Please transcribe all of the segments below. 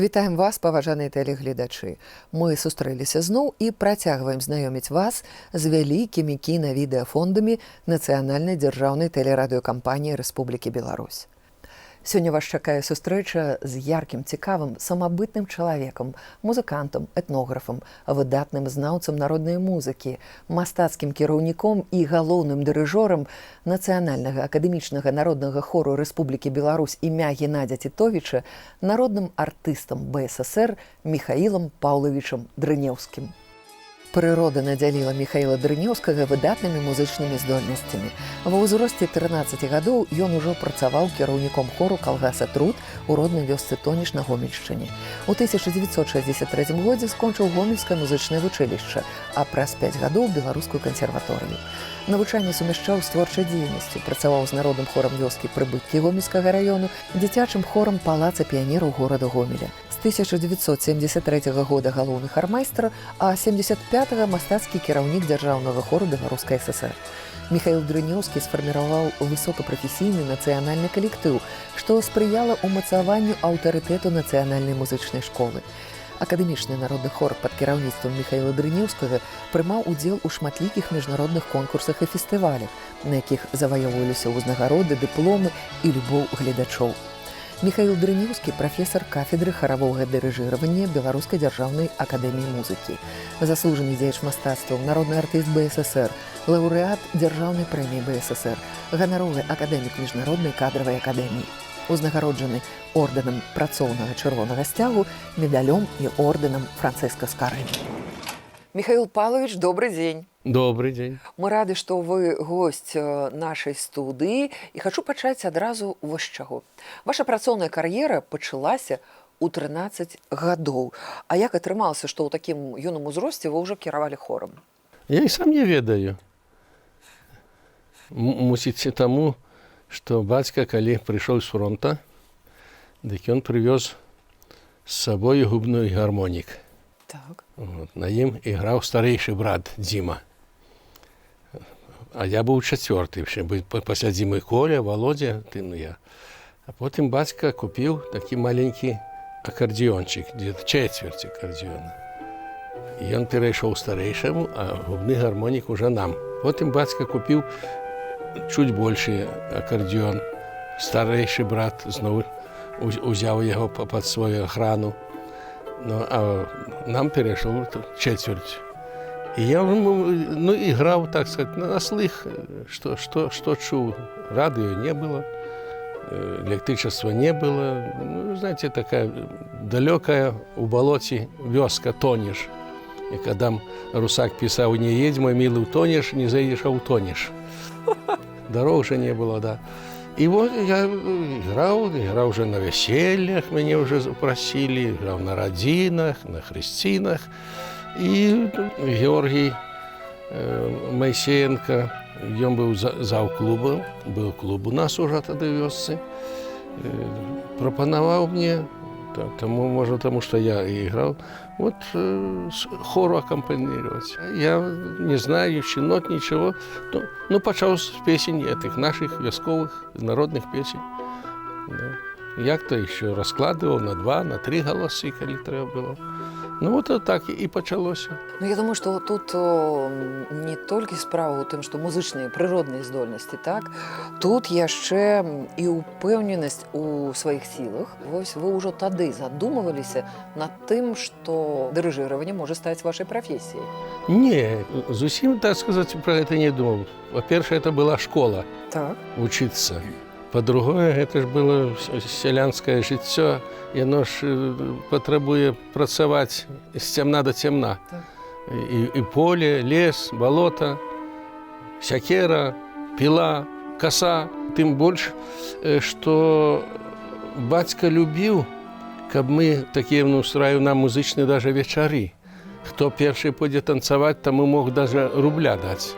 Вітаем вас, паважаныя тэлегледачы. Мы сустрэліся зноў і працягваем знаёміць вас з вялікімі кінавідэафондамі нацыянальнай дзяржаўнай тэлерадыёкампаніі Рэспублікі Беларусь. Сёння вас чакае сустрэча з яркім, цікавым, самабытным чалавекам, музыкантам, этнографам, выдатным знаўцам народнай музыкі, мастацкім кіраўніком і галоўным дырыжорам нацыянальнага акадэмічнага народнага хору Рэспублікі Беларусь імя Геннадзя Цітовіча, народным артыстам БССР Міхаілам Паўлавічам Дрынеўскім. Прырода надзяліла Міхаіла Дрынеўскага выдатнымі музычнымі здольнасцямі. Ва ўзросце 13 гадоў ён ужо працаваў кіраўніком хору калгаса «Труд» у роднай вёсцы Тоніш на Гомельшчыне. У 1963 годзе скончыў Гомельскае музычнае вучылішча, а праз 5 гадоў Беларускую кансерваторыю. Навучанне сумяшчаў з творчай дзейнасцю, працаваў з народным хорам вёскі Прыбыткі Гомельскага раёну, дзіцячым хорам Палаца піянераў горада Гомеля. З 1973 года галоўны хармайстар, а 75 мастацкі кіраўнік дзяржаўнага хору Беларускай ССР. Міхаіл Дрынеўскі сфарміраваў высокапрафесійны нацыянальны калектыў, што спрыяла ўмацаванню аўтарытэту нацыянальнай музычнай школы. Акадэмічны народны хор пад кіраўніцтвам Міхаіла Дрынеўскага прымаў удзел у шматлікіх міжнародных конкурсах і фестывалях, на якіх заваёўваліся ўзнагароды, дыпломы і любоў гледачоў. Міхаіл Дрынеўскі — прафесар кафедры харавога дырыжыравання Беларускай дзяржаўнай акадэміі музыкі, заслужаны дзеяч мастацтваў, народны артыст БССР, лаўрэат дзяржаўнай прэміі БССР, ганаровы акадэмік Міжнароднай кадравай акадэміі. Узнагароджаны ордэнам Працоўнага Чырвонага Сцягу, медалём і ордэнам Францыска Скарыны. Міхаіл Паўлавіч, добрый дзень. Добрый день. Мы рады, што вы госць нашай студыі, і хачу пачаць адразу вось з чаго. Ваша працоўная кар'ера пачалася у 13 гадоў. А як атрымалася, што ў такім юным узросце вы ўжо кіравалі хорам? Я і сам не ведаю. Мусіць, таму, што бацька, калі прыйшоў з фронта, дык ён прывёз з сабою губны гармонік. Вот, на ім іграў старэйшы брат Дзіма. А я быў чацвёрты, яшчэ быў пасля Дзімы Коля, Володя, ты, ну, я. А потым бацька купіў такі маленькі аккордеончик, где-то четверть аккордеона. І ён перайшоў старэйшаму, а губны гармонік уже нам. Потым бацька купіў чуть большы аккордеон. Старэйшы брат зноў узяў яго пад сваю охрану. Ну, а нам перайшоў четверть. І я, ну, іграў, так сказать, на слых, што чуў. Радыё не было, электричества не было. Ну, знаете, такая далекая у балоце вёска Тонеш. І когда Русак писал: «Не едь, мой милый, утонешь, не заедешь, а утонешь». Дорог же не было, да. И вот я играл, играл уже на вяселлях, меня уже просили, играл на радзінах, на хрысцінах. И Георгий Моисеенко, ён быў заўклуба, был клуб у нас уже тады ў вёсцы, прапанаваў мне, таму, можа, таму, што я играл, вот хору аккомпанировать. Я не знаю еще нот, ничего, ну, пачаў з песень этих наших вясковых народных песен. Да. Як то еще раскладываў на два, на три галасы, калі трэба было. Ну вот так і пачалося. Ну, я думаю, што тут не толькі справа ў тым, што музычныя прыродныя здольнасці, так? Тут яшчэ і ўпэўненасць у сваіх сілах. Вось вы ўжо тады задумываліся над тым, што дырыжыраванне можа стаць вашай прафесіяй. Не, зусім, так сказать, про это не думал. Во-первых, это была школа, учиться. Па-другое, гэта ж было сялянскае жыццё, яно ж патрабуе працаваць з цямна да цямна. І поле, лес, балота, сякера, піла, каса. Тым больш, што бацька любіў, каб мы такія, ну, устраиваў нам музычныя даже вечары. Хто першы пойдзе танцаваць, таму мог даже рубля даць.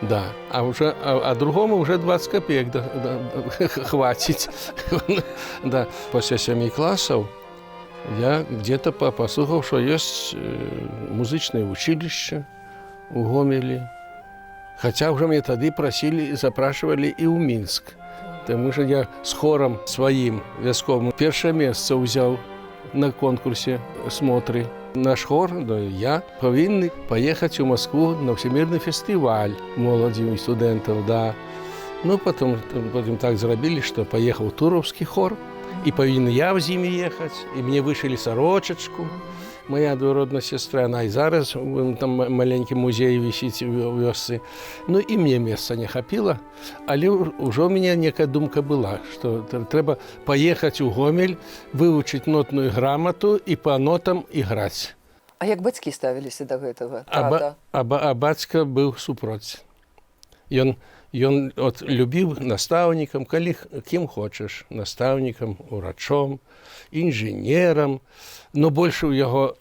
Да, а уже, а другому уже 20 копеек, да, хватит. Да. После семи классов я где-то послухал, что есть музычное училище у Гомеле. Хотя уже меня тогда просили, запрашивали и ў Минск. Потому что я с хором своим вясковым первое место взял. На конкурсе смотры. Наш хор, да, я павінны паехаць у Москву на всемирный фестываль моладзі і студэнтаў, да. Ну, потом так зрабілі, што паехаў туровскі хор, і павінен я з імі ехаць, і мне вышылі сарочачку. Моя двоюродная сестра, она і зараз у там маленькім музеі вісіць у вёсцы. Ну і мне месца не хапіла, але ўжо ў мяне некая думка была, што трэба паехаць у Гомель, вывучыць нотную грамату і па нотам іграць. А як бацькі ставіліся да гэтага? А, Тата? а бацька быў супроць. Ён от любіў настаўнікам, калі кім хочаш, настаўнікам, урачом, інжынерам, но больше ў яго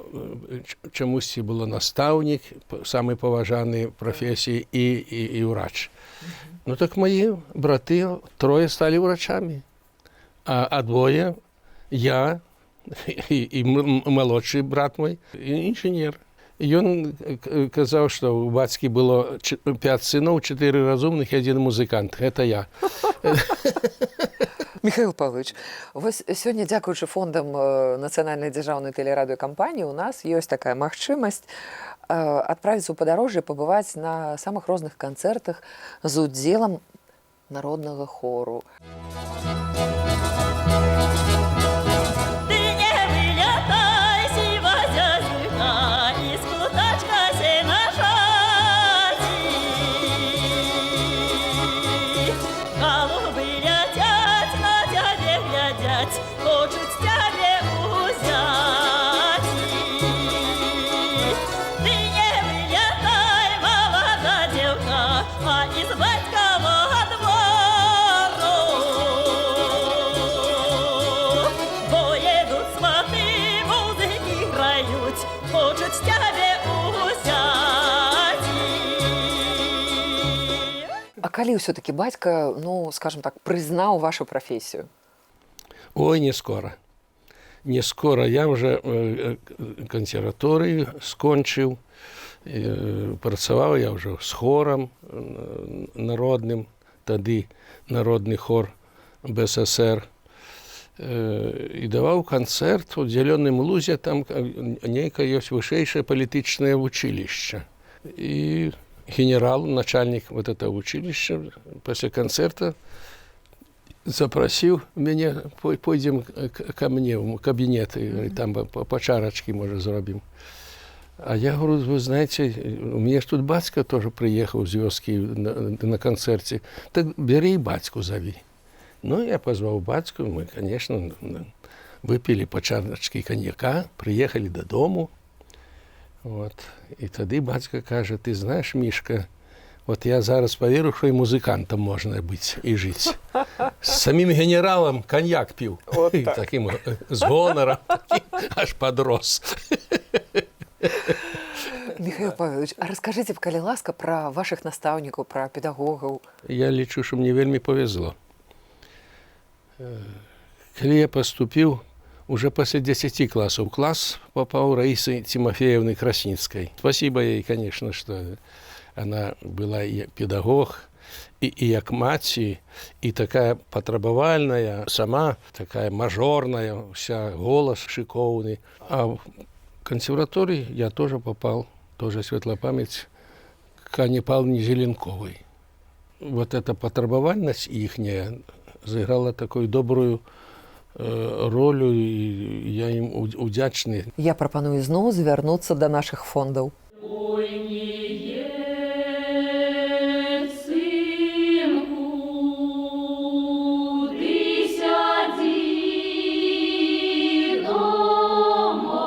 чамусьці было настаўнік, самы паважаны прафесіі і ўрач. Ну так мои браты трое сталі ўрачамі, а двое, я і малодшы брат мой, і інжынер. Ён казаў, што ў бацькі было пяць сыноў, чатыры разумных і адзін музыкант. Гэта я. Михаил Павлович, вось сёння, дзякуючы фондам нацыянальнай дзяржаўнай тэлерадыёкампаніі, у нас ёсць такая магчымасць адправіцца ў падарожжа, пабываць на самых розных канцэртах з удзелам народнага хору. Ты не вылетай, сива зязюлька, из куточка сенажати. Голубы летят, на тебе глядят, хочут тебе узять. Ты не вылетай, молода девка, а из батькова двору. Поедут сваты, музыки играют, хочут тебе узять. А калі ўсё-такі бацька, ну, скажем так, прызнаў вашу прафесію? Ой, не скора. Не скора. Я уже кансерваторыю скончыў, працаваў я ўжо з хорам народным, тады народны хор БССР. І даваў канцэрт у Зялёным Лузе, там нейкае ёсць вышэйшае палітычнае вучылішча. І генерал, начальнік вот этого училища, пасля канцэрта запрасіў мяне: «Пойдзем ко мне в кабінет, і там па чарачкі, можа, зробім». А я говорю: «Вы знаете, у меня ж тут бацька тоже приехал з вёскі на канцэрце. Так бери и бацьку зови». Ну, я позвал бацьку, мы, конечно, выпили по чарачке коньяка, приехали до дому. Вот. І тады бацька кажа: «Ты знаешь, Мишка, вот я зараз поверю, что и музыкантом можно быть и жить. С самим генералом коньяк пил». Вот так. Таким, с гонором, таким, аж подрос. Михаил Павлович, а раскажыце, калі ласка, пра вашых настаўнікаў, пра педагогаў. Я лічу, што мне вельмі павезло. Калі я паступіў уже пасля 10 класаў, класс попал Раисы Тимофеевны Красницкой. Спасибо ей, конечно, что она была и педагог, і як маці, і такая патрабавальная, сама такая мажорная, вся голас шыкоўны. А в консерватории я тоже попал, тоже светлая память, к Анне Павловне Зеленковой. Вот эта патрабавальнасць іхняя зыграла такую добрую ролю, і я ім удзячны. Я прапаную зноў звярнуцца да нашых фондаў. Ой, не едь, сынку, ты сядзі дома,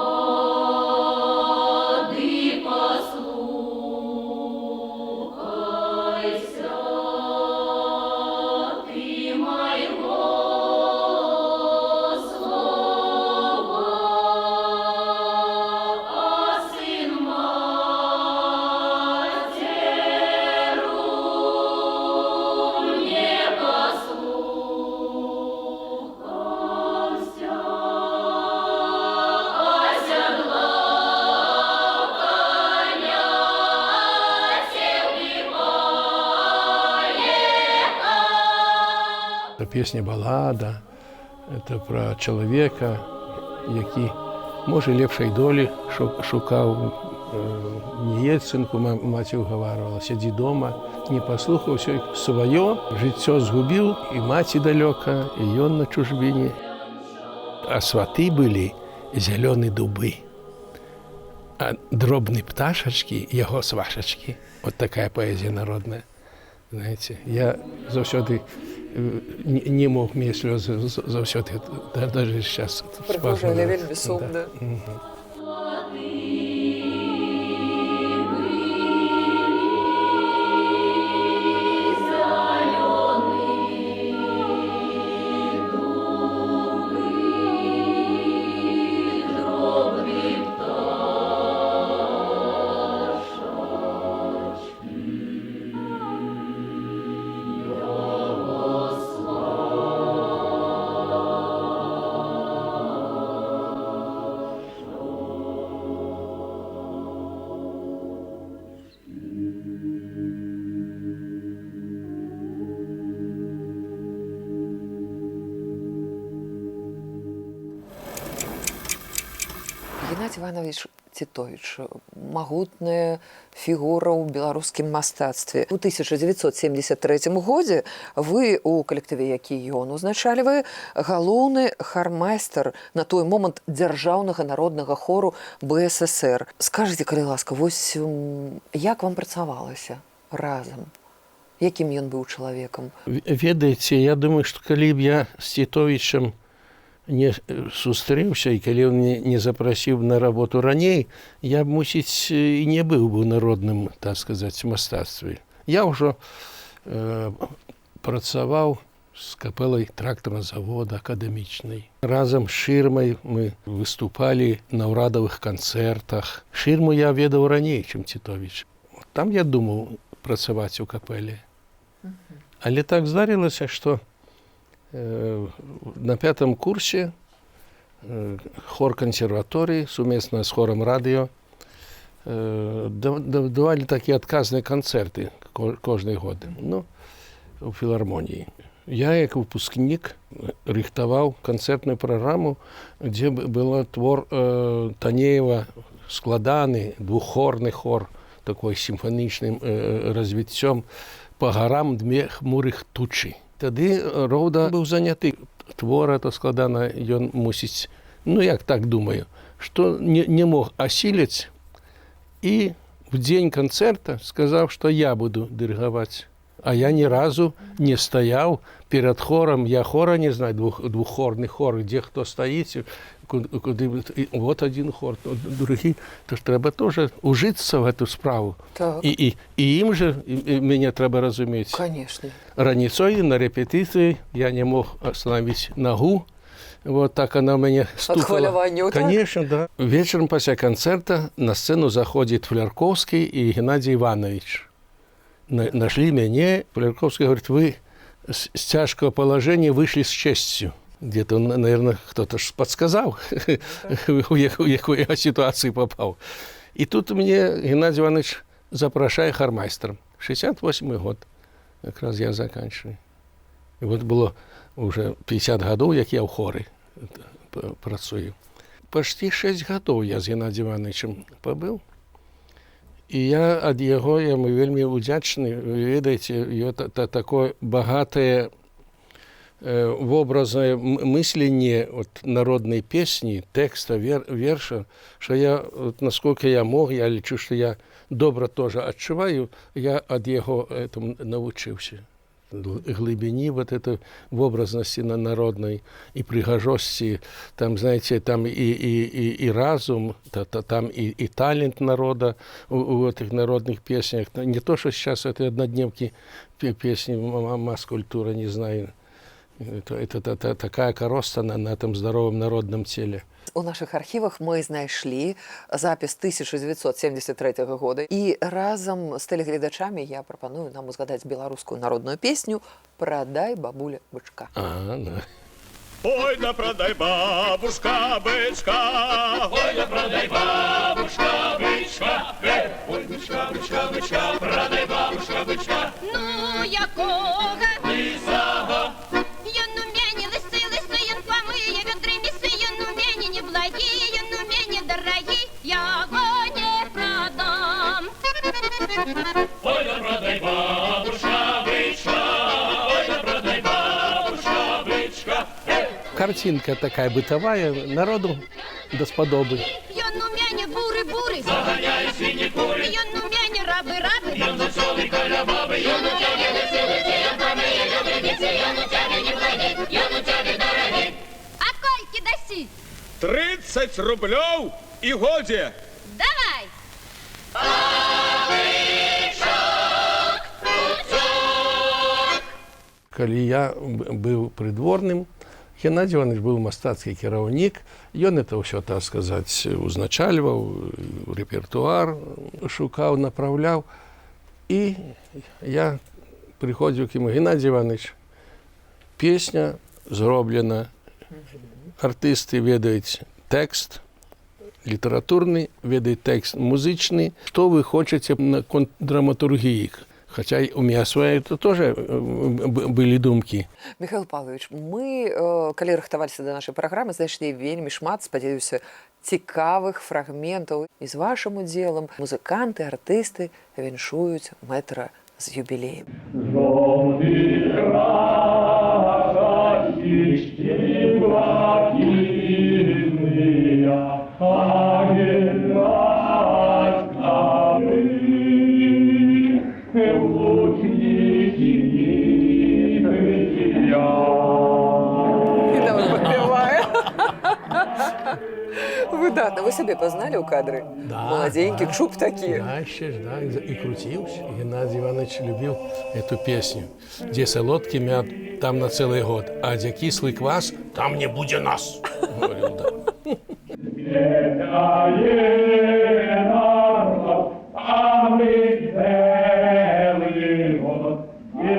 ды паслухайся ты майго слова, а сын мацеру не паслухаўся, асядлаў каня, сеў і паехаў. Это песня баллада, это про человека, які, можа, лепшай долі шукаў, не едь, сынку, маці угаварвала, сядзі дома, не паслухаўся, сваё жыццё згубіў, і маці далёка, і ён на чужбіне. А сваты былі зялёны дубы, а дробны пташачкі, яго свашачкі. Вот такая паэзія народная. Знаете, я заўсёды не мог, мне слёзы заўсёды, да, даже сейчас. Прыгожа, але вельмі сумна. Да. Геннадзь Іванавіч Цітовіч, магутная фігура ў беларускім мастацтве. У 1973 годзе вы у калектыве, які ён узначальвае, галоўны хармайстар на той момант дзяржаўнага народнага хору БССР. Скажыце, калі ласка, вось як вам працавалася разам? Якім ён быў чалавекам? Ведаеце, я думаю, што калі б я з Цітовічам не сустрэўся і калі ён не запрасіў на работу раней, я б, мусіць, і не быў бы ў народным, так сказаць, мастацтве. Я ўжо працаваў з капэлай трактарнага завода акадэмічнай. Разам з Шырмай мы выступалі на ўрадавых канцэртах. Шырму я ведаў раней, чым Цітовіч. Там я думаў працаваць у капэле. Але так здарылася, што на пятом курсе хор кансерваторыі сумесна з хорам радыё давалі такія адказныя канцэрты кожны год, ну, у філармоніі. Я, як выпускнік, рыхтаваў канцэртную праграму, дзе было твор Танеева, складаны двуххорны хор, такой сімфанічным развіццём «По горам дме хмурых тучи». Тады Роўда быў заняты. Твор это складана, ён мусіць, ну, як так думаю, што не мог асіліць, і в дзень канцэрта сказаў, што я буду дырыгаваць. А я ні разу не стаяў перад хорам, я хора не знаю, двуххорны хор, дзе хто стаіць, куды, і вот один хор, то другі, то ж трэба тоже ужыцца в эту справу. І ім же і мяне трэба разумець. Конечно. Раніцой на рэпетыцыі я не мог остановить нагу. Вот так она у меня стукала. Хвалявання, так? Конечно, да. Вечером после концерта на сцену заходит Флярковский и Геннадий Иванович. Нашли меня. Флярковский говорит: вы с тяжкого положения вышли с честью. Где-то, наверное, кто-то ж подсказал, у якую я ситуацию попал. И тут мне Геннадий Иванович запрашае хармайстером. 68 год. Как раз я заканчиваю. И вот было уже 50 годов, як я ў хоры працую. Почти 6 гадоў я з Геннадзем Ивановичем пабыў. І я ад яго, я яму вельмі удзячны, вы ведаеце, яго такое багатае вобразнае мысленне от народнай песні, тэкста, верша, што я, от, насколько я мог, я лічу, што я добра тоже адчуваю, я ад яго этому навучыўся. Глыбіні вот этой вобразнасці на народнай і прыгажосці, там, знаете, там і разум, там і талент народа у этих народных песнях. Не то, что сейчас это однодневки песни, масс-культура, не знаю. Это такая короста на этом здоровом народном теле. У нашых архівах мы знайшлі запіс 1973 года. І разам з тэлегледачамі я прапаную нам узгадаць беларускую народную песню «Прадай, бабуля, бычка». А, да. Ой, да продай, бабушка, бычка. Ой, да продай, бабушка, бычка. Эй, ой, бычка, бычка, бычка, продай, бабушка, бычка. Ну, якога? Лысага. Ён у мяне лысы, лысы, ён памые вядры мясы, ён у мяне не благі. Картинка такая бытовая, народу даспадобы. Ён у мяне буры-буры, Заганяе свінні, куры, ён у мяне рабы-рабы. Ён заўсёды каля бабы, ён у цябе лысы, лысы, ён памые ведры, ён у цябе неблагі, ён у цябе дарагі. А колькі дасі? 30 рублёў і годзе. Давай! Бычок уцёк. Калі я быў прыдворным, Геннадзь Іванавіч быў мастацкі кіраўнік, ён это ўсё, так сказаць, узначальваў, рэпертуар шукаў, направляў. І я прыходзіў к ему: «Геннадзь Іванавіч, песня зроблена, артысты ведаюць тэкст літаратурны, ведаюць тэкст музычны. Што вы хочаце наконт драматургіі?» Хотя у меня свои это тоже были думкі. Міхаіл Паўлавіч, мы, калі рыхтаваліся да нашай праграмы, знайшлі вельмі шмат, спадзяюся, цікавых фрагментаў і з вашым удзелам. Музыканты, артысты віншуюць мэтра з юбілеем. Жоўты красасці блакітныя, а геннадзька вы, лучнікі я. І нават падпявае. Выдатна. Вы сябе пазналі ў кадры? Да, Маладзенькі, да. чуб такі. Да, еще ж, да, и крутился. Геннадий Иванович любил эту песню. Где солодкий мед, там на целый год, а где кислый квас, там не будет нас. Говорил, да. Ведае народ, а мы целый год не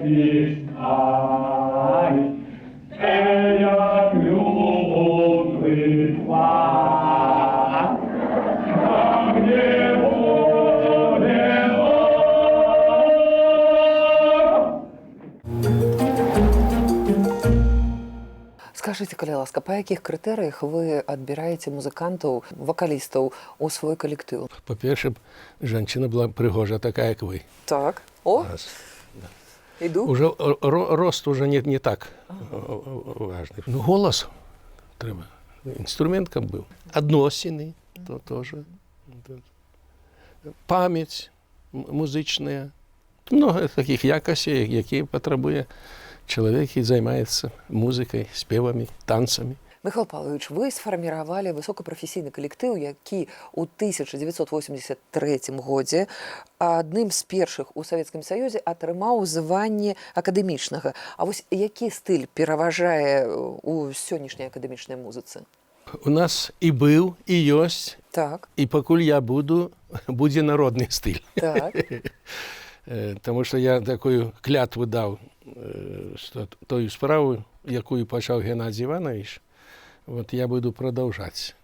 не стань. Як лютый квас, там не буде нас. Скажыце, калі ласка, па якіх крытэрыях вы адбіраеце музыкантаў, вакалістаў у свой калектыў? Па-перше, жанчына была прыгожа, такая, як вы. Так. О, Раз. іду. Уже рост уже не так важный. Ну, голас трэба. Інструмент каб быў. Адносіны то тоже. Памяць музычная. Много таких якасцей, якія патрабуе чалавек, які займаецца музыкай, спевамі, танцамі. Міхаіл Паўлавіч, вы сфарміравалі высокапрафесійны калектыў, які ў 1983 годзе адным з першых у Савецкім Саюзе атрымаў званне акадэмічнага. А вось які стыль пераважае у сённяшняй акадэмічнай музыцы? У нас і быў, і ёсць, і пакуль я буду, будзе народны стыль. Таму што я такую клятву даў, што тою справу, якую пачаў Геннадзь Іванавіч, вот я буду прадаўжаць.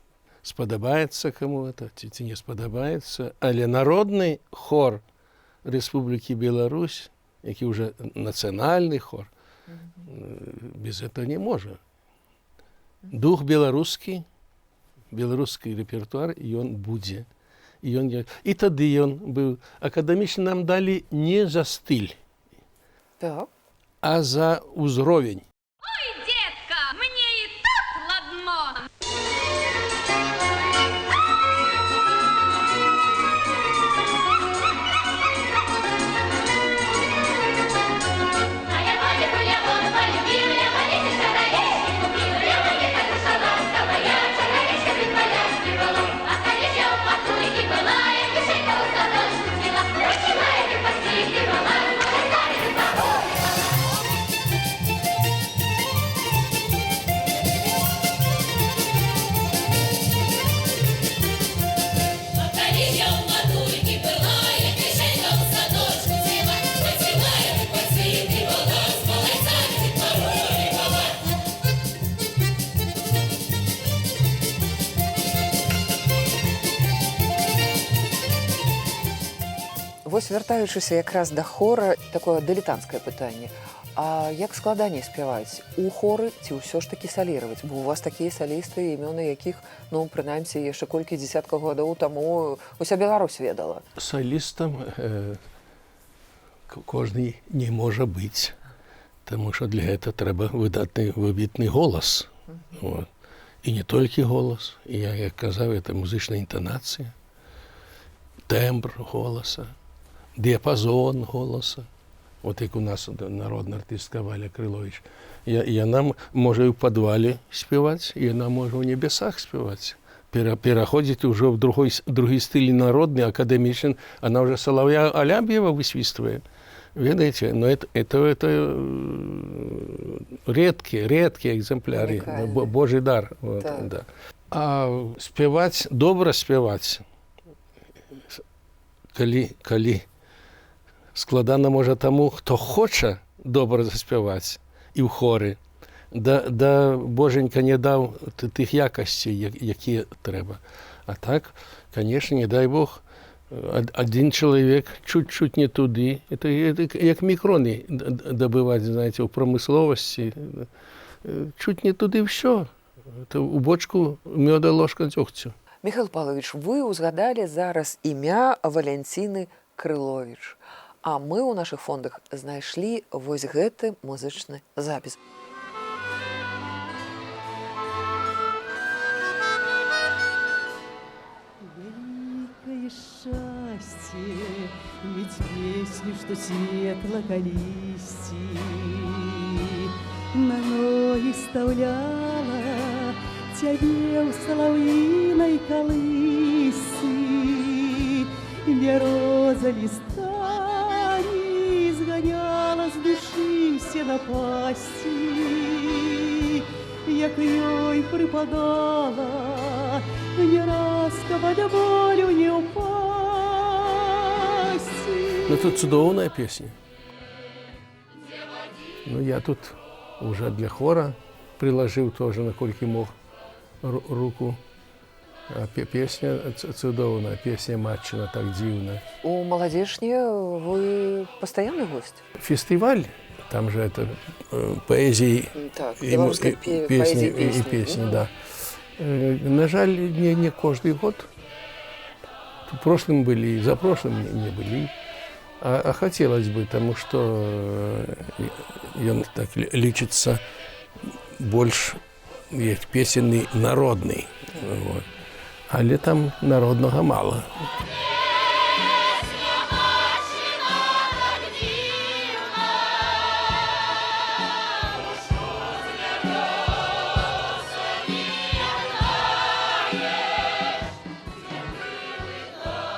Спадабаецца каму это ці не спадабаецца, але народны хор Рэспублікі Беларусь, які ўжо нацыянальны хор, без этого не можа. Дух беларускі, беларускі рэпертуар, ён будзе. І, ён, і тады ён быў акадэмічны, нам далі не за стыль, а за ўзровень. Ой, детка, мне и так ладно. А я Валику Лявона полюбила, я Валисечка на речке купила, я Валика душа ласковая, человечка без поляшки была. А коли я у матульки была, я кишенька у садочку цвела, начала я не посидела, старый погони. А коли я у матульки была, я кишенька у садочку цвела, поцвела я посидела, с малайцами пароли была. Вось, вяртаючыся якраз да хора, такое дылетанцкае пытанне. А як складаней спяваць, у хоры ці ўсё ж такі саліраваць? Бо у вас такія салісты, імёны якіх, ну, прынамсі, яшчэ колькі дзесяткаў гадоў таму уся Беларусь ведала. Салістам кожны не можа быць. Таму що для этого трэба выдатны, выбітны голас. Вот. І не толькі голас, і я, як казаў, это музычная інтанацыя, тэмбр голаса, дыяпазон голаса. Вот як у нас народная артыстка Валя Крылович. Яна можа і ў падвале спяваць, і яна можа ў небесах спяваць. Пераходзіць ужо в другі стыль, народны, акадэмічны, она уже соловья Алябьева высвистывает. Ведаеце, но это редкие, редкие экземпляры, Уникальные. Божий дар. Вот, да. А спяваць, добра спяваць, калі складана можа таму, хто хоча добра заспяваць і ў хоры, да Боженька не даў тых якасцей, якія трэба. А так, конечно, не дай Бог, один чалавек чуть-чуть не туды, это як мікроны добываць, знаете, у прамысловасці, чуть не туды — всё. Это у бочку мёда ложка дзёгцю. Михаил Павлович, вы ўзгадалі зараз імя Валянціны Крылович. А мы ў нашых фондах знайшлі вось гэты музычны запіс. Великое счастье иметь песню, что светло колисти на ноги вставляла тебе в соловьиной колысы. Береза листами изгоняла с души все напасти, як ёй припадала, не раз, каб ад болю не упасці. Ну, тут цудоўная песня. Ну, я тут уже для хора приложил тоже, наколькі мог, руку. А песня цудоўная, песня матчына так дзіўна. У Маладзечне вы пастаянны гость? Фестиваль, там же это поэзии Так, і, беларускай і паэзіі, песні, і песні, да. На жаль, не кожны год. В прошлым были, и за прошлым не были. А хотелось бы, потому что ён так лічыцца больш як песенны народны. Вот. Але там народнага мало. Песня матчына так дзіўна, душу з бярозамі яднае. Дзе былы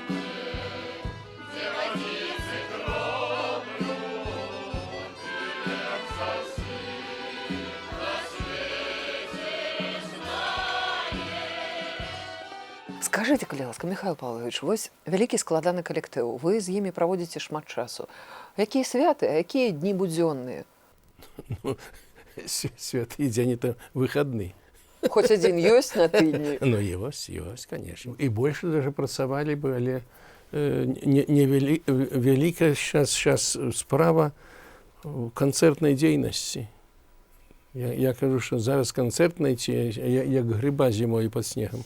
космы, дзе вадзіцы кроплю, і як сасы на свеце знае. Скажыце, калі ласка, Михаил Павлович, вось вялікі складаны калектыў, вы з імі праводзіце шмат часу. Якія святы, а якія дні будзённыя? Ну, святый день — это выходны. Хоць адзін ёсць на тыдні? Ну, ёсць, ёсць, конечно. І больше даже працавалі бы, але не вялікая щас справа в канцэртнай дзейнасці. Я кажу, што зараз канцэрт найти, як грыба зімой пад снегам.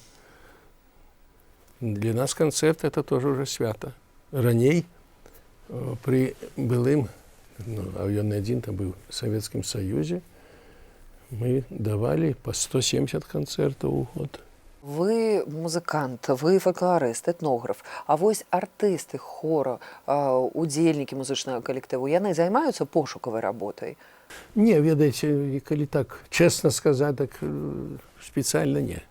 Для нас канцэрт — это тоже уже свята. Раней пры былым, ну, а ён не адзін там быў, Савецкім Саюзе, мы давалі по 170 канцэртаў у год. Вы музыкант, вы фалькларыст, этнограф. А вось артысты хора, удзельнікі музычнага калектыву, яны займаюцца пошукавай работай? Не, ведаеце, калі так честно сказать, так спецыяльна не.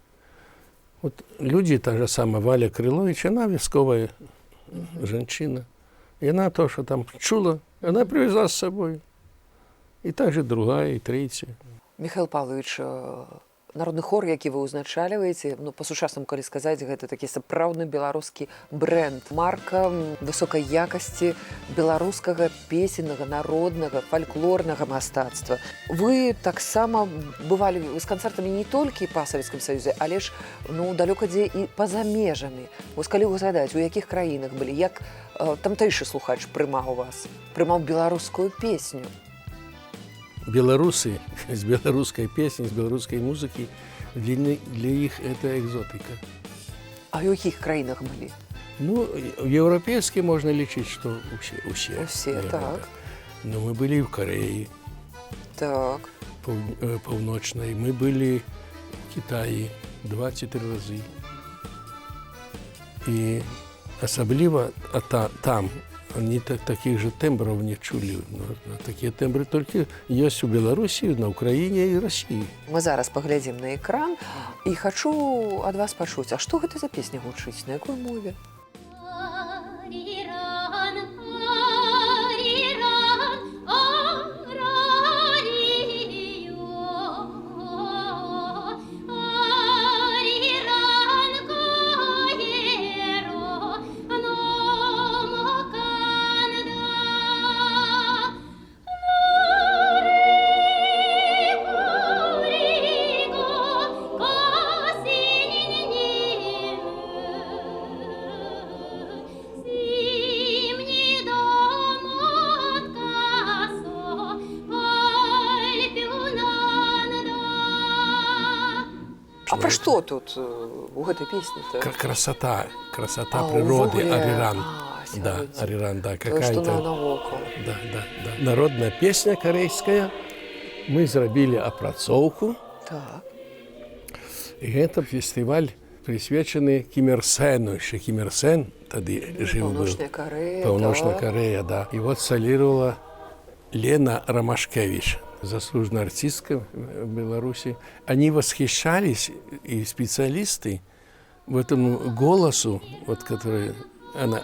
Вот люди, та же самая Валя Крылович, она вясковая жанчына. И она то, что там чула, она привезла с собой. И также другая, и третья. Михаил Павлович, народны хор, які вы ўзначальваеце, ну, па-сучаснаму, калі сказаць, гэта такі сапраўдны беларускі бренд, марка высокай якасці беларускага песеннага, народнага, фальклорнага мастацтва. Вы таксама бывалі з канцэртамі не толькі па Савецкім Саюзе, але ж, ну, далёка дзе і па-за межамі. Вось калі ўзгадаць, у якіх краінах былі, як тамтэйшы слухач прымаў вас, прымаў беларускую песню? Белорусы с белорусской песней, с белорусской музыки, для них это экзотика. А ў якіх краінах былі? Ну, в европейские можно лічыць, что усе. Усе, Усе, наверное, так. да. Но мы были и в Корее Паўночнай, мы были в Китаі 2-3 разы. І асабліва там они таких же тембров не чулі. Ну, такія тембры толькі ёсць у Беларусі, на Украіне і Расіі. Мы зараз паглядзім на экран і хачу ад вас пачуць, а што гэта за песня гучыць, на якой мове? Ариран, ариран, арариё. Ариран коеро, номоканда. Риго, А пра што тут у гэтай песні? Красота, красота А, природы, увогуле, Ариран. А, Да, сяроддзе. Ариран, да, Тое, што какая-то. навокал. Да. Народная песня корейская. Мы зрабілі апрацоўку. І гэта фестываль, прысвечаны Кім Ір Сену. Яшчэ Кім Ір Сен тады жыў быў. Паўночная Карэя. Паўночная Карэя, да. І вот солировала Лена Ромашкевич, заслуженная артистка в Беларуси. Они восхищались, и специалисты, в этому голосу, вот, который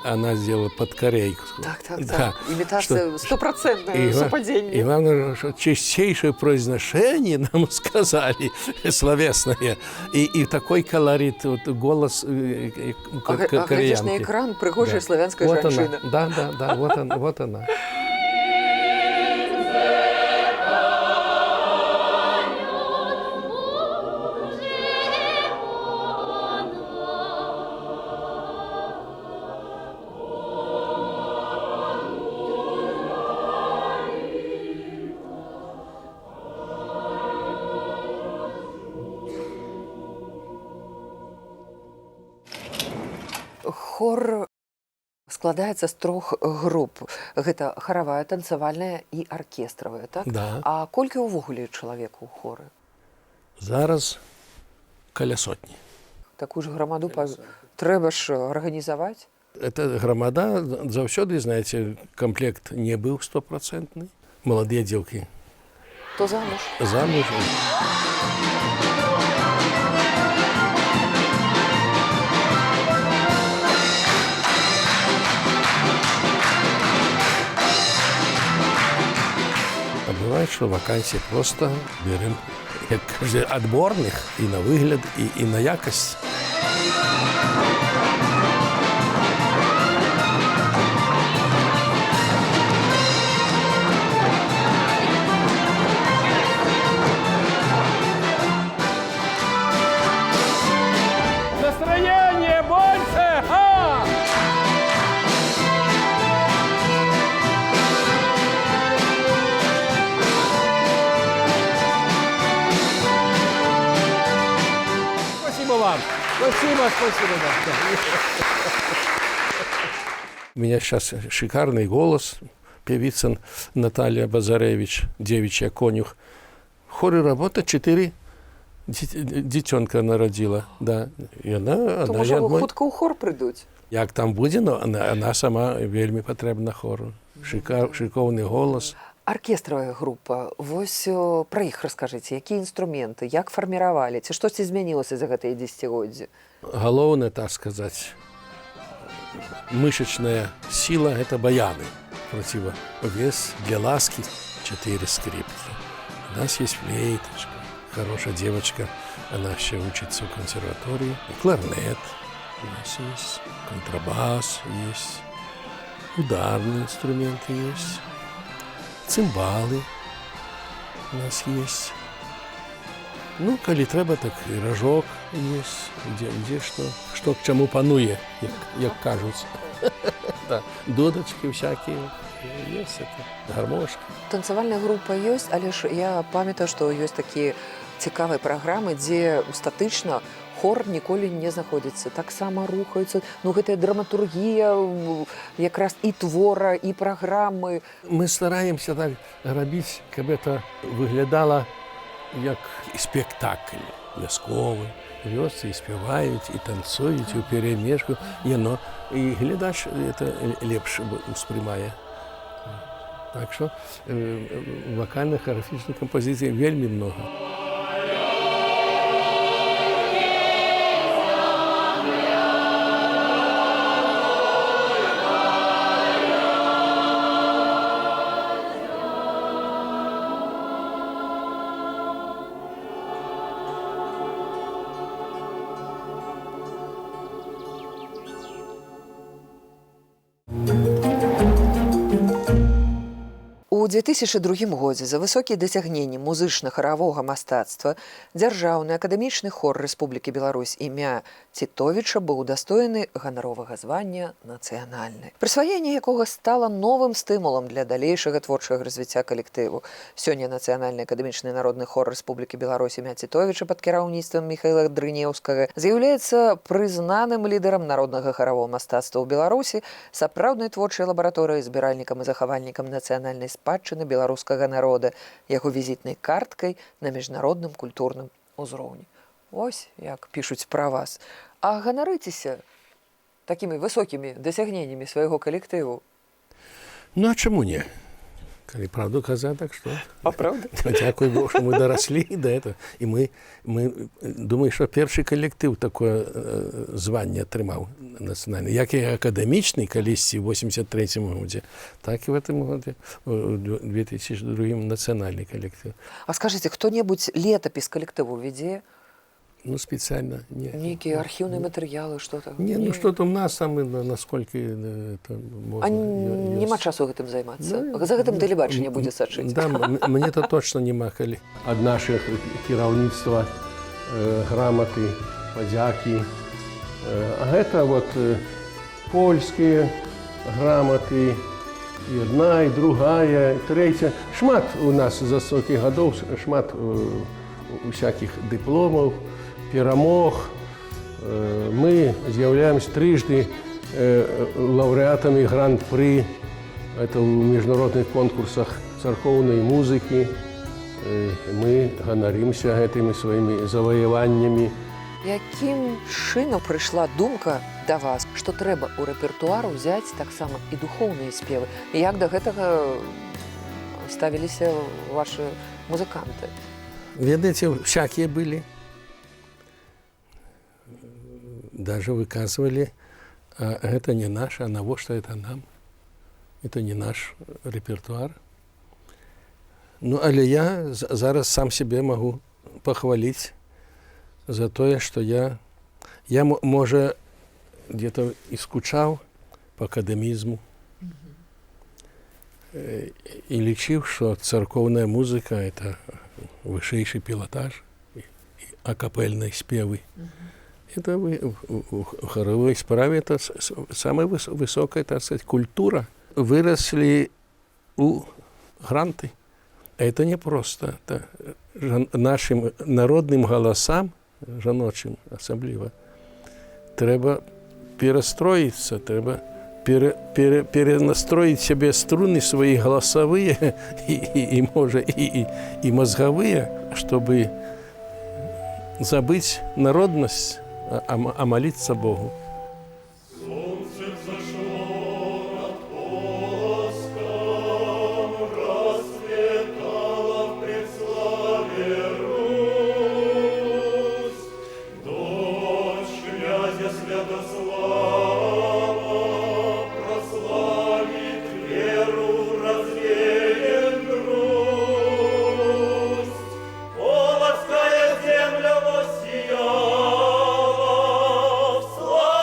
она сделала под корейку. Так. Да. Імітацыя стопроцентная, супадзенне. И главное, что чистейшее произношение нам сказали, словесное. И такой колорит, вот, голос А глядзіш на кореянки. экран, прыгожая Да. славянская Вот она. жанчына. Да, вот она, вот она. Хор складаецца з трох груп. Гэта харавая, танцавальная і аркестравая, так? Да. А колькі ўвогуле чалавек у хоры? Зараз каля сотні. Такую ж грамаду трэба ж арганізаваць. Эта грамада заўсёды, знаете, комплект не быў стопроцентны. Маладыя дзеўкі То замуж. замуж. А бывает, что вакансии просто берем, як кажуть, отборных и на выгляд, и на якость. Настроение больше! А! Спасибо вам. Спасибо, спасибо. Да. У меня сейчас шикарный голос. Певица Наталья Базаревич, девичья конюх. В хоре работа 4 детенка народила. Да. И она, То она можа я одной- хутка ў хор прыйдуць. Як там будзе, но она сама вельмі патрэбна хору. Шыкоўны голас. Аркестравая група. Вось пра іх раскажыце, якія інструменты, як фарміравалі, ці штосьці змянілася за гэтыя дзесяцігоддзі? Галоўнае, так сказать, мышечная сила – это баяны. Противовес для ласки 4 скрипки. У нас есть флейточка, хорошая девочка, она еще учится в консерватории. И кларнет у нас есть, контрабас есть, ударные инструменты есть, цимбалы у нас есть. Ну, калі трэба, так і ражок есть, где что, что к чаму пануе, як кажуць. Да, дудочки всякие, есть это, гармошки. Танцавальная група ёсць, але ж я памятаю, што ёсць такія цікавыя праграмы, дзе статычна Хор ніколі не знаходзіцца, таксама рухаюцца. Ну, гэтая драматургія якраз і твора, і праграмы. Мы стараемся так рабіць, каб это выглядала як спектакль вясковы. Вёсцы і спяваюць, і танцуюць у перемешку. Яно і глядач это лепш успрымае. Так што вакальных хореографічных кампазіцый вельмі много. У 2002 годзе за высокія дасягненні музычна-харавога мастацтва дзяржаўны акадэмічны хор Рэспублікі Беларусь імя Цітовіча быў удастоены ганаровага звання нацыянальны, прысваенне якога стала новым стымулам для далейшага творчага развіцця калектыву. Сёння нацыянальны акадэмічны народны хор Рэспублікі Беларусь імя Цітовіча пад кіраўніцтвам Міхаіла Дрынеўскага з'яўляецца прызнаным лідарам народнага харавога мастацтва ў Беларусі, сапраўднай творчай лабараторыяй, збіральнікам і захавальнікам нацыянальнай спадчыны беларускага народа, яго візітнай карткай на міжнародным культурным узроўні. Ось як пішуць пра вас. А ганарыцеся такімі высокімі дасягненнямі свайго калектыву? Ну а чаму не? Калі праўду казаць, так што? А праўда? Дзякуй Богу, што мы дараслі да этого. І мы думаю, што першы калектыў такое званне атрымаў нацыянальны. Як і акадэмічны калісьці ў 83-м годзе, так і в этом годзе, у 2002 нацыянальны калектыў. А скажыце, хто-небудзь летапіс калектыву вядзе? Ну, специально не. Нейкія архіўныя матэрыялы, что-то? Не, ну что-то у нас там, насколько это можно. А няма часу гэтым займацца? За гэтым тэлебачанне будзе сачыць. Да, мне-то точно няма калі. Ад нашых кіраўніцтва граматы, падзякі. А гэта вот польскія граматы, і одна, і другая, і трэця. Шмат у нас за столькі гадоў, шмат усякіх дыпломаў, перамог. Мы з'яўляемся трижды лаўрэатамі гран-пры, это ў міжнародных конкурсах царкоўнай музыкі. Мы ганарымся гэтымі сваімі заваяваннямі. Якім чынам прыйшла думка да вас, што трэба ў рэпертуар узяць таксама і духоўныя спевы? І як да гэтага ставіліся вашы музыканты? Ведаеце, всякие были. Даже выказывали, а это не наше, а навошта это нам? Это не наш репертуар. Ну, але я зараз сам себе могу похвалить за тое, что я можа, где-то и скучал по академизму. И лічыў, что церковная музыка — это вышэйшы пілотаж и акапельные спевы. Это в хоровой справе это самая высокая, так сказать, культура. Выросли у гранты. Это не просто. Это нашим народным голосам, жаночым асабліва, трэба перастроіцца, трэба перенастроить себе струны свои голосовые и можа, и мозговые, чтобы забыть народность, а молиться Богу. Солнце взошло над Полоцком, расцветала в предславе Русь. Дочь князя Святослава прославит веру, развеет грусть. Полоцкая земля воссияла в славе.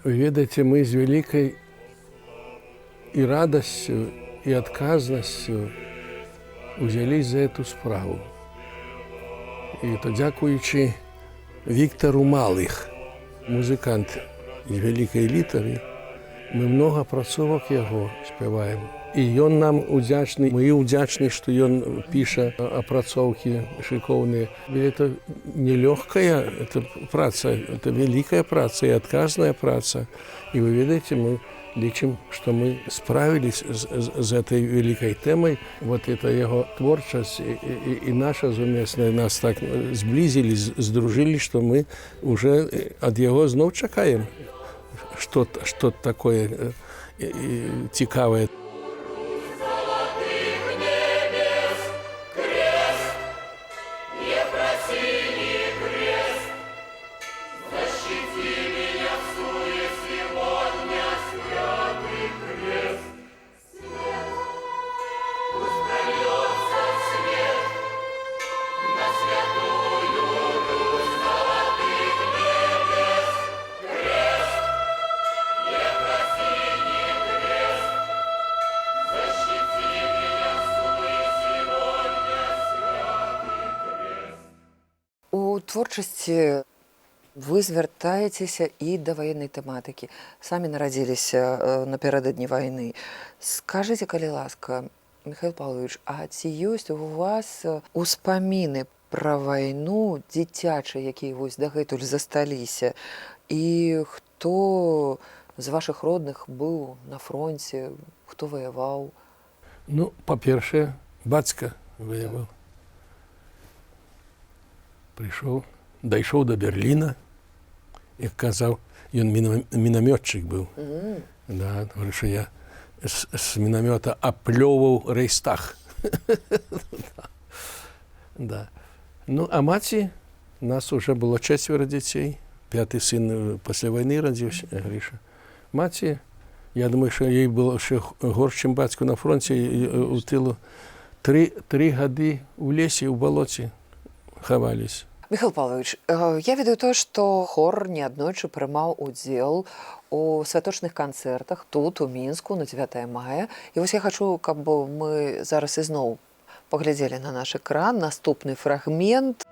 Вы ведаеце, мы з вялікай і радасцю, і адказнасцю узялись за эту справу. І то дзякуючы Віктару Малых, музыкант з вялікай літары, мы многа апрацовак яго спяваем. І ён нам удзячны, мы ўдзячны, што ён піша апрацоўкі шыкоўныя. Это нелёгкая это праца, это вялікая праца і адказная праца. І вы ведаеце, мы лічым, што мы справились з этой вялікай тэмай. Вот это яго творчасць і наша сумесная нас так зблізілі, здружылі, што мы уже ад яго зноў чакаем что такое цікавае. У творчасці вы звяртаецеся і да ваеннай тэматыкі. Самі нарадзіліся напярэдадні вайны. Скажыце, калі ласка, Михаил Павлович, а ці ёсць у вас успаміны пра вайну дзіцячыя, якія вось дагэтуль засталіся? І хто з вашых родных быў на фронце, хто ваяваў? Ну, па-першае, бацька ваяваў. Прыйшоў, дайшоў до Берліна, як казаў, ён мінамётчык быў. Да, говорит, что я с миномета оплевывал Рейхстаг. Да. Ну, а маці, нас уже было четверо детей. Пятый сын после войны родился, Гриша. Маці, я думаю, что ей было еще горш, чем бацьку на фронте у тылу. 3 гады ў лесе, ў балоце хавались. Михаил Павлович, я ведаю тое, што хор неаднойчы прымаў удзел у святочных канцэртах тут, у Мінску, на 9 мая. І вось я хачу, каб мы зараз ізноў паглядзелі на наш экран наступны фрагмент.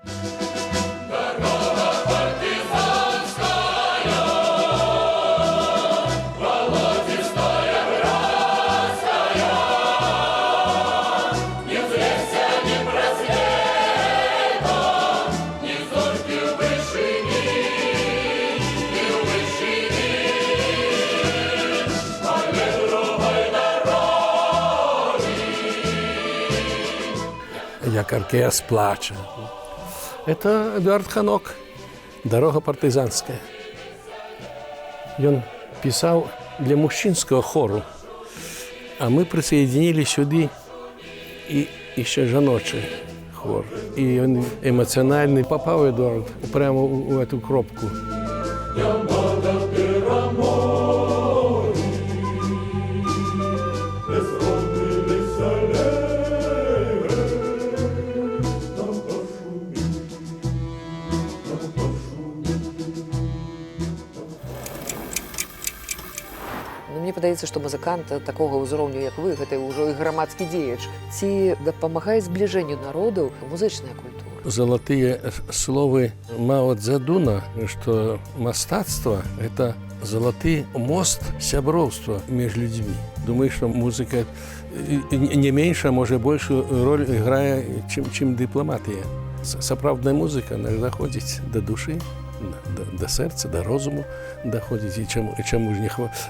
Як оркестр плача. Это Эдуард Ханок, «Дорога партизанская». Ён пісаў для мужчынскага хору, а мы присоединили сюды і еще жаночы хор. І ён эмоциональный попаў, Эдуард, прямо у эту кропку. Няма перамогі, не зродилися леги, там пошумить, там пошумить. Ну, мне падаецца, што музыкант такога ўзроўню, як вы, гэта ўжо і грамадскі дзеяч. Ці дапамагае збліжэнню народаў музычная культура? Залатыя словы Мао Цзэдуна, што мастацтва – это залаты мост сяброўства між людзьмі. Думаю, што музыка не менш, а можа, большую роль играе, чым дыпламатыя. Сапраўдная музыка, она ж доходзіць да душы, да сэрца, да розуму доходзіць. І чаму ж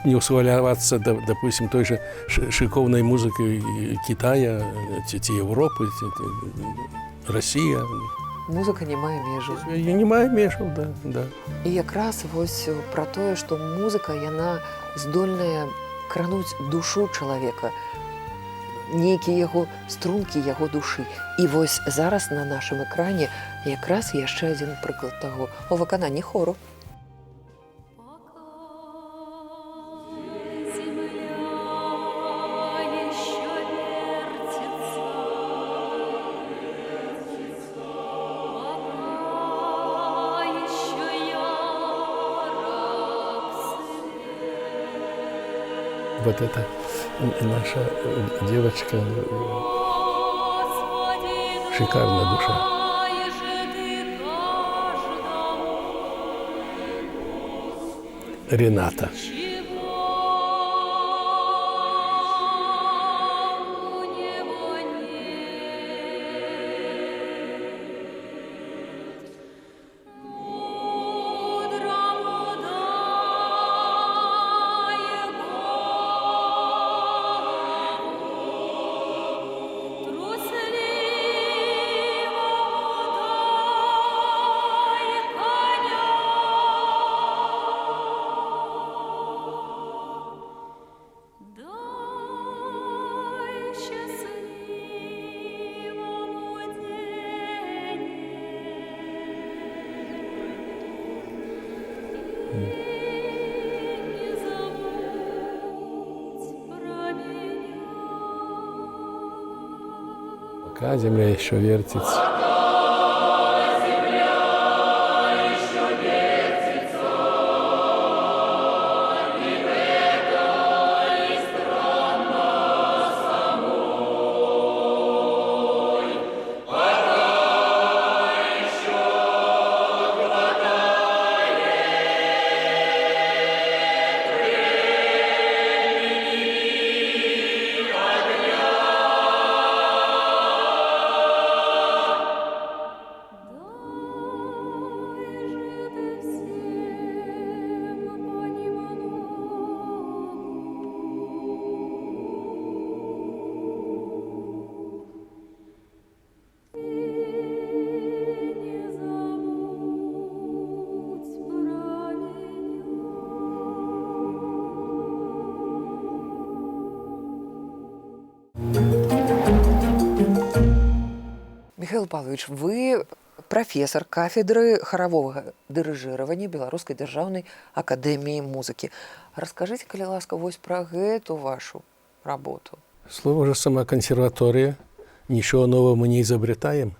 не ўсхвалявацца, допустим, той же шыкоўнай музыкай Китая, ці Европы, ці Россия. Музыка не мае межаў. І не мае межаў, да. І якраз вось пра тое, што музыка, яна здольная крануць душу чалавека, нейкія яго стрункі яго душы. І вось зараз на нашым экране якраз яшчэ адзін прыклад таго у выкананні хору. Пока земля еще вертится, пока еще ярок свет, Вот это наша девочка, шикарная душа. Рената. Пока земля еще вертится. Михаил Павлович, вы прафесар кафедры харавога дырыжыравання Беларускай дзяржаўнай акадэміі музыкі. Раскажыце, калі ласка, вось пра гэту вашу работу. Слово же сама консерватория. Ничего нового мы не изобретаем,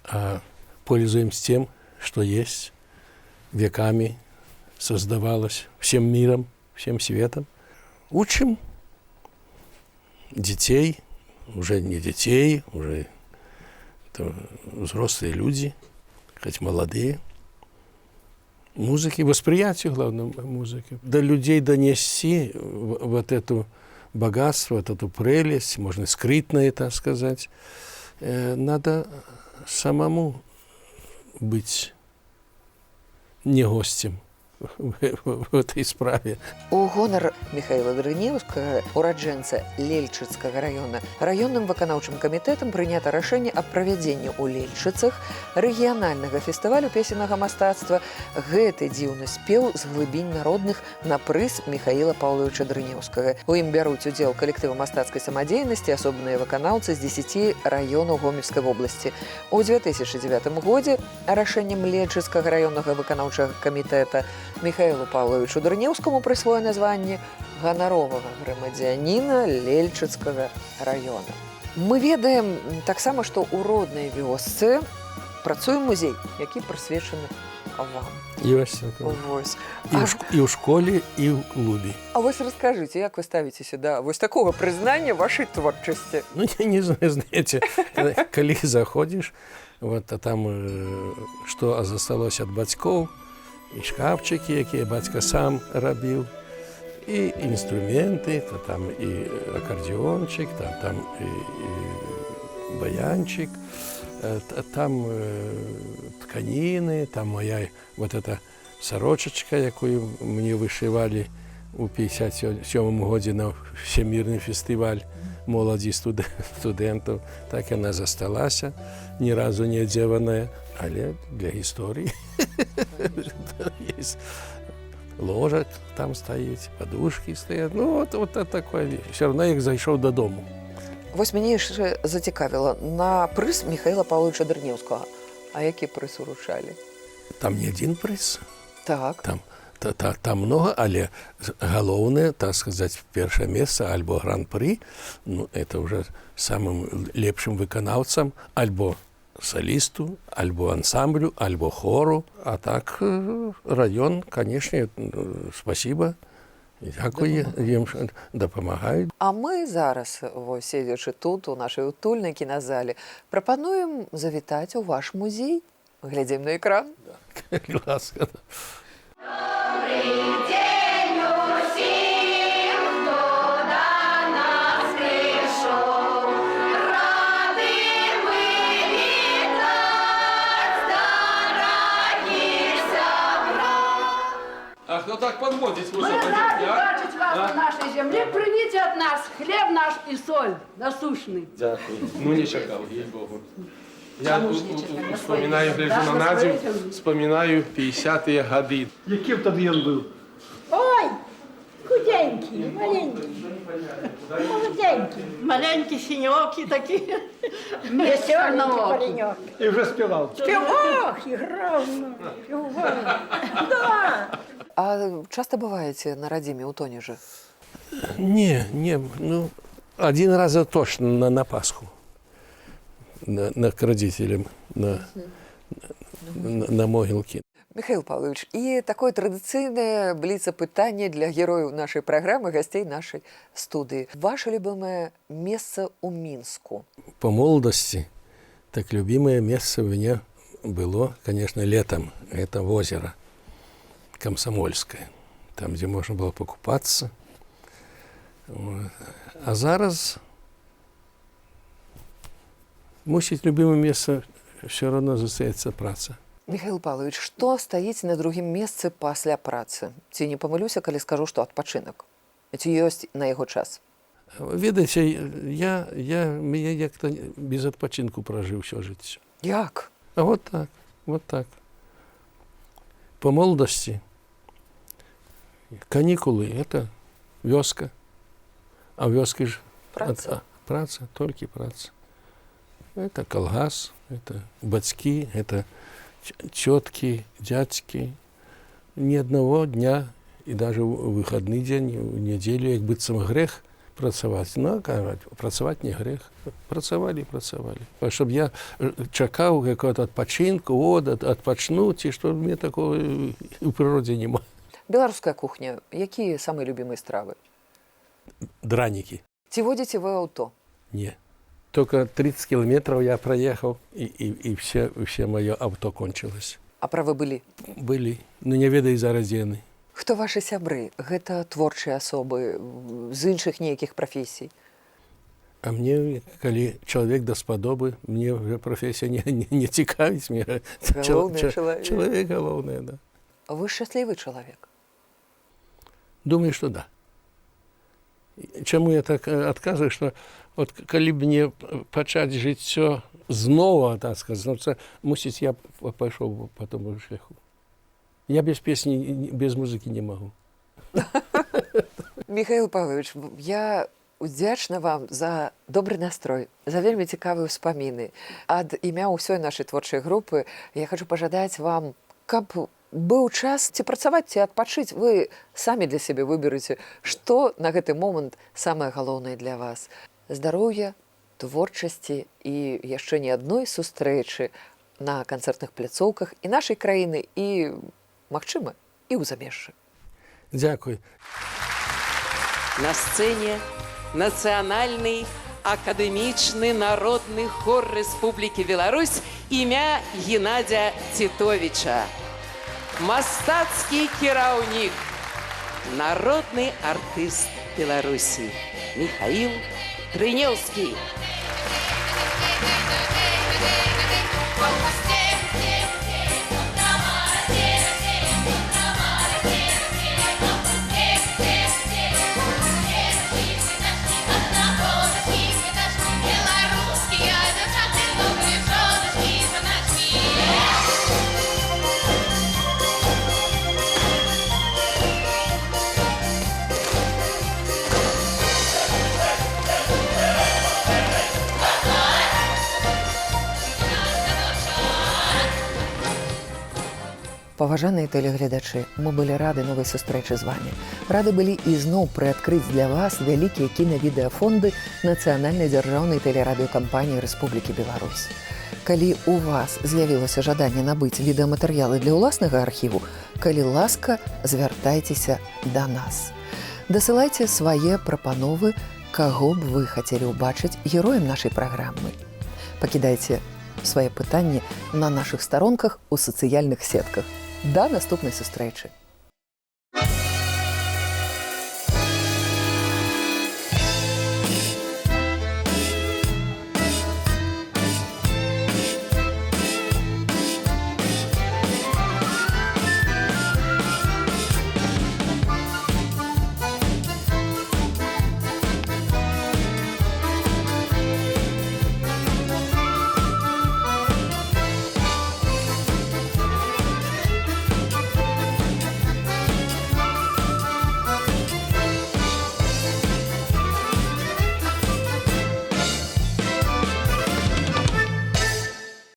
а пользуемся тем, что есть, веками создавалось всем миром, всем светом. Учим детей, уже не детей, уже это взрослые люди, хоть молодые. Музыки, восприятию, главное, музыки. До людей донести вот это богатство, вот эту прелесть, можно скрытно это сказать, надо самому быть не гостем в этой справе. У гонар Михаила Дрынеўскага, ураджэнца Лельчыцкага раёна, раённым выканаўчым камітэтам прынята рашэнне аб правядзенні ў Лельчыцах рэгіянальнага фестывалю песеннага мастацтва «Гэты дзіўны спеў з глыбінь народных» на прыз Михаила Павловича Дрынеўскага. У ім бяруць удзел калектывы мастацкай самадзейнасці, асобныя выканаўцы з 10 раёнаў Гомельскай вобласці. У 2009 годзе рашэннем Лельчыцкага раённага выканаўчага камітэта Михаилу Павловичу Дрынеўскаму прысвоена званне ганаровага грамадзяніна Лельчыцкага раёна. Мы ведаем таксама, што ў роднай вёсцы працуе музей, які прысвечаны вам. Ёсць такое. Вось. І ў школе, і ў клубе. А вось раскажыце, як вы ставіцеся да вось такога прызнання вашай творчасці? Ну, я не знаю, знаете, калі заходзіш, вот, а там, што засталося ад бацькоў, і шкафчыкі, якія бацька сам рабіў, і інструменты, то там і аккордеончик, там і баянчик, там тканіны, там моя вот эта сорочечка, якую мне вышивали у 57 годзе на Всемирный фестиваль моладзі студэнтаў. Так яна засталася, ні разу не адзеваная, але для гісторыі. Есть ложак там стаіць, подушки стаят. Ну, вот такое. Все равно я зайшоў дадому. Вось мяне яшчэ зацікавіла на прыз Михаила Павловича Дрынеўскага. А які прыз уручалі? Там не один прыз. Так. Там много, але галоўнае, так сказать, першае месца альбо гран-пры, ну, это уже самым лепшым выканаўцам, альбо солисту, альбо ансамблю, альбо хору. А так район, конечно, спасибо. Дзякуй ім, що дапамагаюць. А мы зараз, вось, седзячы тут, у нашай утульнай кіназале, прапануем завітаць у ваш музей. Глядзім на экран. Калі ласка. А хто так подводить Мы рады бачыць вас на нашай зямлі. Прыміце ад нас хлеб наш і соль насушны. Дзякую. Ну, не чакаў, ей-богу. Я вспоминаю, гляжу на Надю, вспоминаю 50-е годы. Яким тоді він був? Ой, худенький, маленький, молоденький. Маленькі синьокі такі. Веселенький паренек. І вже співав. Ох, играл, ну, спевал. Да. А часто бываеце на радзіме ў Тоніжы? Не, не, ну, один раз точно на Пасху. На к родителям, на могилки. Михаил Павлович, і такое традыцыйнае бліцапытанне для герояў нашай праграмы, гасцей нашай студыі. Ваше любимое месца ў Мінску? По молодости, так любимое место у меня было, конечно, летом. Это озеро Комсомольское. Там, где можно было покупаться. Вот. А зараз, мусіць, любимое место все равно застаецца праца. Михаил Павлович, што стаіць на другім месцы пасля працы? Ці не памылюся, калі скажу, што адпачынак? Ці ёсць на яго час? Ведаеце, я як-то без адпачынку пражыў усё жыццё. Як? А вот так, вот так. По молодости каникулы – это вёска. А вёски ж Праца. Праца, толькі праца. Это калгас, это бацькі, это тетки, дядьки. Ни одного дня, и даже в выходный день, в неделю, як быццам грэх працаваць. Ну, кажуць, працаваць не грэх. Працавалі, працавалі. А чтоб я чакаў какого-то адпачынку, вот, адпачну, ці што, мне такого у прыродзе няма. Беларуская кухня. Якія самыя любімыя стравы? Дранікі. Ці водзіце вы аўто? Не. Только 30 километров я проехал, и все мое авто кончилось. А правы былі? Были, но не ведаю зараз, дзе яны. Хто вашы сябры? Гэта творчыя асобы з іншых нейкіх прафесій? А мне, калі чалавек даспадобы, мне уже профессия не цікавіць. Мне Галоўнае чалавек. Чалавек галоўнае, да. Вы шчаслівы чалавек? Думаю, что да. Чаму я так адказваю, что вот калі б мне пачаць жыццё знова, так сказать, ну, це, мусіць, я пайшоў бы по тому шляху. Я без песні, без музыкі не магу. Михаил Павлович, я удзячна вам за добры настрой, за вельмі цікавыя ўспаміны. Ад імя ўсёй нашай творчай групы я хочу пажадаць вам, каб быў час ці працаваць, ці адпачыць, вы самі для сябе выбераце, што на гэты момант самае галоўнае для вас. Здароўя, творчасці і яшчэ не адной сустрэчы на канцэртных пляцоўках і нашай краіны, і, магчыма, і ў замежжы. Дзякуй. На сцэне Нацыянальны акадэмічны народны хор Рэспублікі Беларусь імя Генадзя Цітовіча. Мастацкі кіраўнік, народны артыст Беларусі Михаил Трынеўскі. Белорусские девчата, добрые женушки, женочки. Паважаныя тэлегледачы, мы былі рады новай сустрэчы з вами. Рады былі ізноў прыадкрыць для вас вялікія кінавідэафонды Нацыянальнай дзяржаўнай тэлерадыёкампаніі Рэспублікі Беларусь. Калі у вас з'явілася жаданне набыць відэаматэрыялы для ўласнага архіву, калі ласка, звяртайцеся да нас. Дасылайце свае прапановы, каго б вы хацелі ўбачыць героем нашай праграмы. Пакідайце свае пытанні на нашых старонках у сацыяльных сетках. Да наступнай сустрэчы!